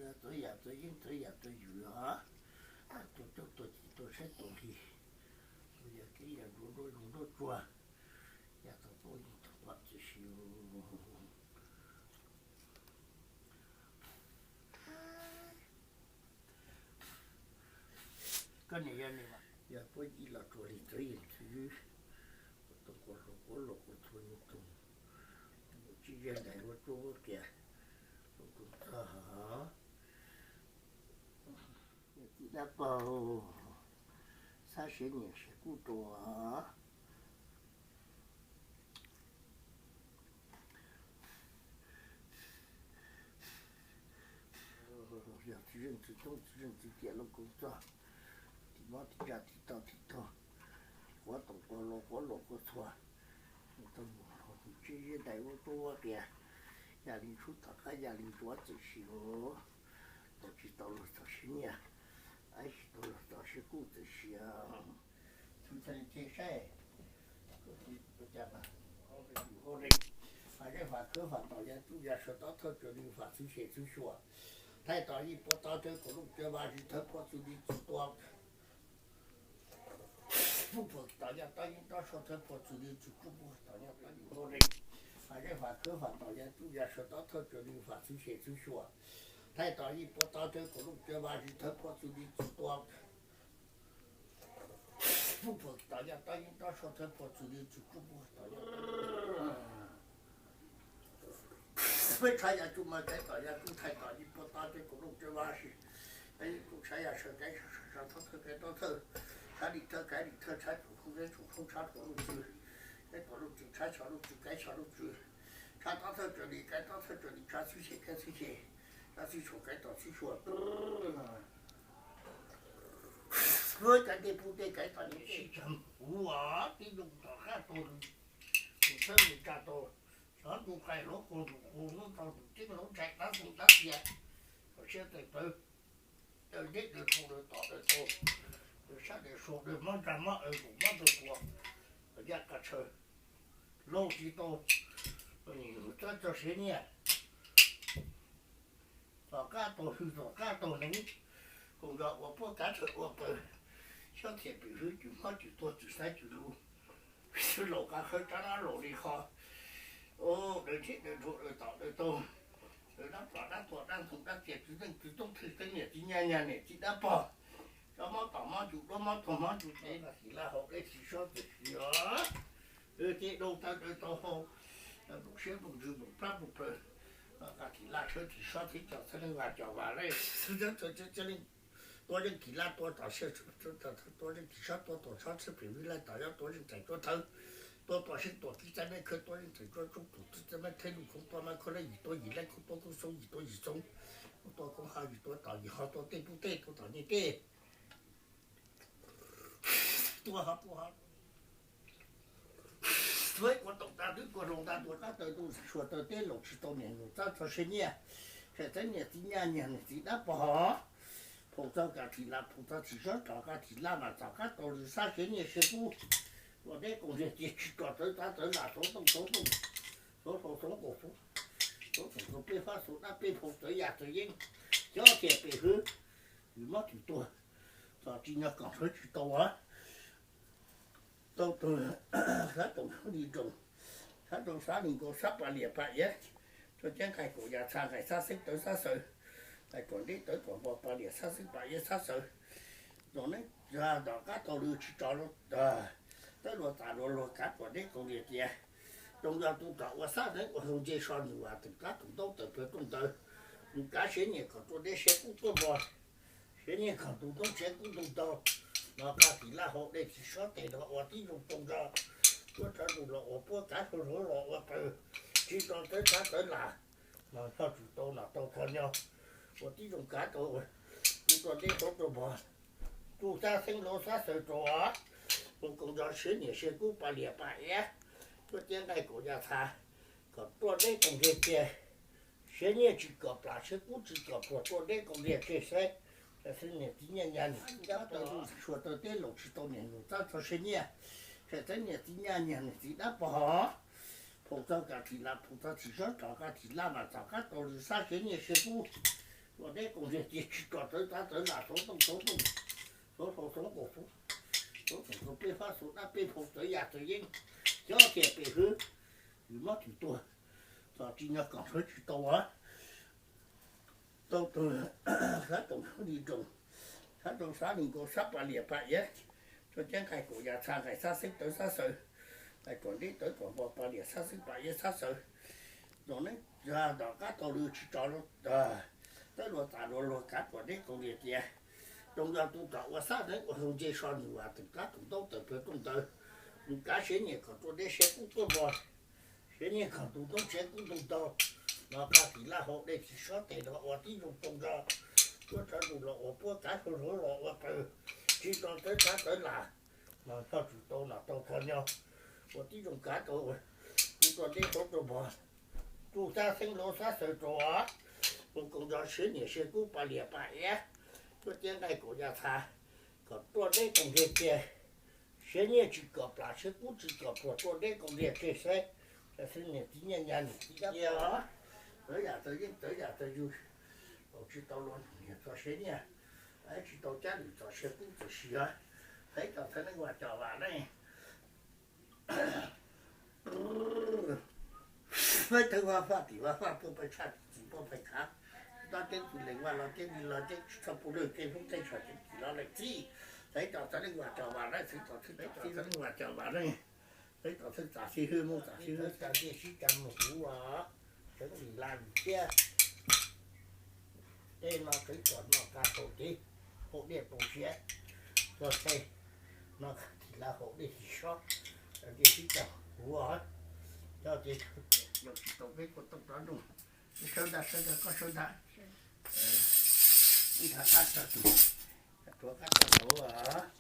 Txawv yam txawv yeeb txawv yam txawv ywm os, tuaj coob tuaj cim tuaj saib tuaj hli, tuaj yam kev yam nruab nruab zoov nruab tsuag, yam tau poob yeej tau pom txwm si. Koj niam yog niam, yog puab ib los rua li txawv yeej txwv, ua toom kua hluas kua luam kua txhua nyuag toom, tsis yog ntais ua tsuab ua kias, ua koom txog. Niam txiv dab pog, xab siav nyiam siav kub rua. Yog txiv zeej txiv toob txiv zeej txiv ciam lub koom txog, tim mob tim ntsaj tim tog tim tog, quav toom quav luam quav luam quav txhua, tsis yog ntais ua tsuab ua kias, yam li tshub tom qab yam li ntsuav txwm si os, tau tsis tau luag txog siav nyiaj, tsis tau luag txog siav kub txwm si. Txhua txhua li saib, fam zeb fam khwb fam tom yaj tsuj yaj sawv tob thawj tsaws li fam txwv xyem txwv xyuas, thaij tom yij puab tob tsawb kaum looj tsawb vaj zis thawb puab txwv li txwv tua, puab puag tom yaj tob yeeb tob soj thawb puab txwv li txwv tsuj puag tom yaj tob yim hauj li, fam zeb fam khwb fam tom yaj tsuj yaj sawv tob thawj tsaws li fam txwv xyem txwv xyuas, thaij tom yij puab tob tsawb kaum looj tsawb vaj zis thawb puab txwv li txwv tua, puab puag tom yaj tob yeeb tob soj thawb puab txwv li txwv tsuj puag tom yaj tob Peb tshav yaj tsuj mas kaiv tom yaj tsuj thaij tom yij puab tob tsawb kaum looj tsawb vaj zis, kaiv tsuj tshav yaj sawv kaiv sawv sawv sawv tob thawj kaiv tob thawj, tshav lim thawj kaiv lim thawj tshav tsuj khoob kaiv tsuj khoob tshav tuam looj tswv, kaiv tuam looj tswv tshav xyom looj tswv kaiv xyom looj tswv, tshav tob thawj tsaws li kaiv tob thawj tsaws li tshav txwv xyem kaiv txwv xyem, tshav txwv xyuas kaiv tom txwv xyuas. Kaiv tej pub tej kaiv tom nyuj sib tsawg puv tib zoo tom qab tau, tus thawb tus tsa tau, xyov tus qais hluav qus tus qus hnub tau tus tib hnub tshais dab xeev dab tias, kom siab tes pawg, daws deb daws rhu daws tom daws tau, daws sab daws sua daws mob ntsag mob aws lus mob ntuag tuas, yaj qas tshaw, laug tsis tau, txawb txog siav nyiaj, tom qab tau hwj tom qab tau hneev, koom zos ua puab kav tshaw ua paws, xyob thiam pim hwv cws mob cws tuag cws xaiv cws lus, laus qab khawb tsab dab laus li qhov, daws deb daws rhu daws tom daws tau, daws dab plos dab tuag dab ntxoog dab tias txiv neej txiv tub thwj txiv niam txiv nyab nyag niam txiv dab pog, tsob mob tom mob ncu duab mob tuag mob ncu cev mas tim laj hau dej tim sob txwm si os. Ces dau taw daws tau hau, nplooj siab nplooj ntsws nplooj plab nplooj plawv, qas tim laj tshawb tim sob txhib cov txhab neej vas cov vas lej, tua zeej tim laj tua tom siab, tua zeej tim sob tua tom sob txhawb pem vij laj tom yob tua zeej txais tsuab thawb, tua tom siab tuam kib txaij mej khawb tua zeej txais tsuab tsuab tus txaij mej theb lub khoob tua mab khawb lej yim tua yim lej khoob tua koob xoob yim tua yim xoob, tua koob ho yim tua tom yim ho tua tej pub tej tua tom nyuj tej. Tua ho tua ho, tua kua toom tas twb kua hloov tas tua qab taw ntuj suav taw teb laus tsis tau niam yus txab txog siav nyiaj, txhais txeeb niam txiv nyab nyag niam txiv dab pog, phoom txog kas thim laj phoom txog thim sob rov kas thim laj mas tom qab tau lwm xab siav nyiaj siav kub, tua deb koom ntiag cia tsis tso txawv txav txawv lam xauv tooj xauv tooj, xauv hlau xauv nkaus xauv, xauv toom xauv peb fab xauv dab peb phau txawv yaj txawv yeeb, xyob thiam pem hwv, yus mob tsis tuag, txom tsis nyog koom sawv tsis tau as. Tau tus sab toom li roos, sab roos sab li nkaus sab pas liam pas iav, tsuas ceeb nqaij kaum yam txha nqaij xab xeeb tawv xab xaws, nqaij ruam deb tawv ruam npo pas liam xab xeeb pas iav xab xaws. Txom neeb tom qab tau lwm tsis tso, tawb luag tas luag luag kav ruam deb koom liam tias, zoo yog tus tom ua xab neeb ua hlau nce so nws vas tus kab tus ntaub tawm plawg rooj ntawd, nws kav siav nyiaj kom tua deb siav kub tuaj npo, siav nyiaj kom tus ntaub siav kub ntug ntau, no qas tim laj hau dej tim sob tes los ua tib zoo tau zog, tuab tsawv tus los ua puab kav hlau hluav los ua paws, tsis tso txawv txav txawv lam, no txhoj tsum tau no tau txhos nyo, ua tib zoo kav tau, tus tua deb tau rau npo, tus xab xeeb hlau xab xaws rau, tus koom zog siav nyiaj siav kub pas liam pas iav, tsuas ceeb nqaij kaum yam txha, kom tua deb koom ntiag cia, siav nyiaj tsis kom plam siav kub tsis kom pluag tua deb koom ntiag tseg saib, xeeb niam txiv nyab nyag niam txiv dab pog, suav taw teb laus tsis tau niam yus txab txog siav nyiaj, txhais txeeb niam txiv nyab nyag niam txiv dab pog, phoom txog kas thim laj phoom txog thim sob rov kas thim laj mas tom qab tau lwm xab siav nyiaj siav kub, Ua deb koom ntiag ces tsis tso txawv txav txawv lam xov tooj xov tooj, xov hlau xov nkaus xov, xov toom xov peb fab xov dab peb phau txawv yam txawv yeeb, xyov tias pem hwv, yus mob twm tuag, txom tsis nyob koom sawv tsis tau as. Tau tus sab toom sab li roos, sab roos sab li nkaus sab pas lias pas iab, tuaj ceeb nqaij kaum yas txha nqaij sab xeeb tawv sab xaws, nqaij tuam deb tawv tuam npog pas lias sab xeeb pas iab sab xaws. Tom neeb tom qab tau lw tsis tso, tawb luag tas luag luag kav tuam deb koom ntiag tias, zoo yog tus tom ua xab neeb ua hau nce so nws vam twm kab tus ntaub tawm plawg rooj ntawd, nws kav siab nyiam kom tuaj deb siab kub tuaj npog, siab nyiam kom tus ntaub siab kub ntug tau, los qab tim laj hau dej tim sob tes los ua tib zoo tau nrog, tuaj tsav ntus los ua puab kav hlau hlau los ua taws, tsis tso txawv txav txawv lam, los noj tsis tau los tau kho nyo, ua tib zoo kav tau, tus tuaj deb hauv tuaj npog, tus sab xeeb hlau sab xaws rau, ua koom nrog siab nyiam siab kub pas lias pas iab, tuaj ceeb nqaij kaum yas txha, kom tuaj deb koom ntiag tias, siab nyiam tsis kom plam siab kub tsis kom pluag tuaj deb koom ntiag tias saib, siab nyiam tib nyiaj nyab nws tib dab os. Txawv yam txawv yeeb txawv yam txawv yug, tau tsis tau luag niam txog siab nyiam, tsis tau cab lwm txog siab kub txog siab, txawv cov txhawv neej vam cov vam leej. Peb thawv vaj faj tim vaj faj puab pais tshaj tim txiv puab pais khav, toj ceeb tsis lees vaj los ceeb li los ceeb tsis txhob pub lwj ceeb hlub ceeb tshaj ceeb tsis los lees txij. Txawv cov txhawv neej vam cov vam leej, txawv cov txhawv neej vam cov vam leej, txawv cov txhawv txav xib hwb mus txav xib hwb txav ncej sib cav mus huv os, txawv lim laj lim thiab. Tej no txawv cov no ka tau kev, hauv dej pau siab, txog txhej no tim laj hauv dej tim sob, ncej sib cav huv os. Coj ces los tsis tau peb kuj tau rov nrooj, peb sawv ntag sawv ntag koj sawv ntag, ib nrhav qab tso tus, rhuav qab tso tus os.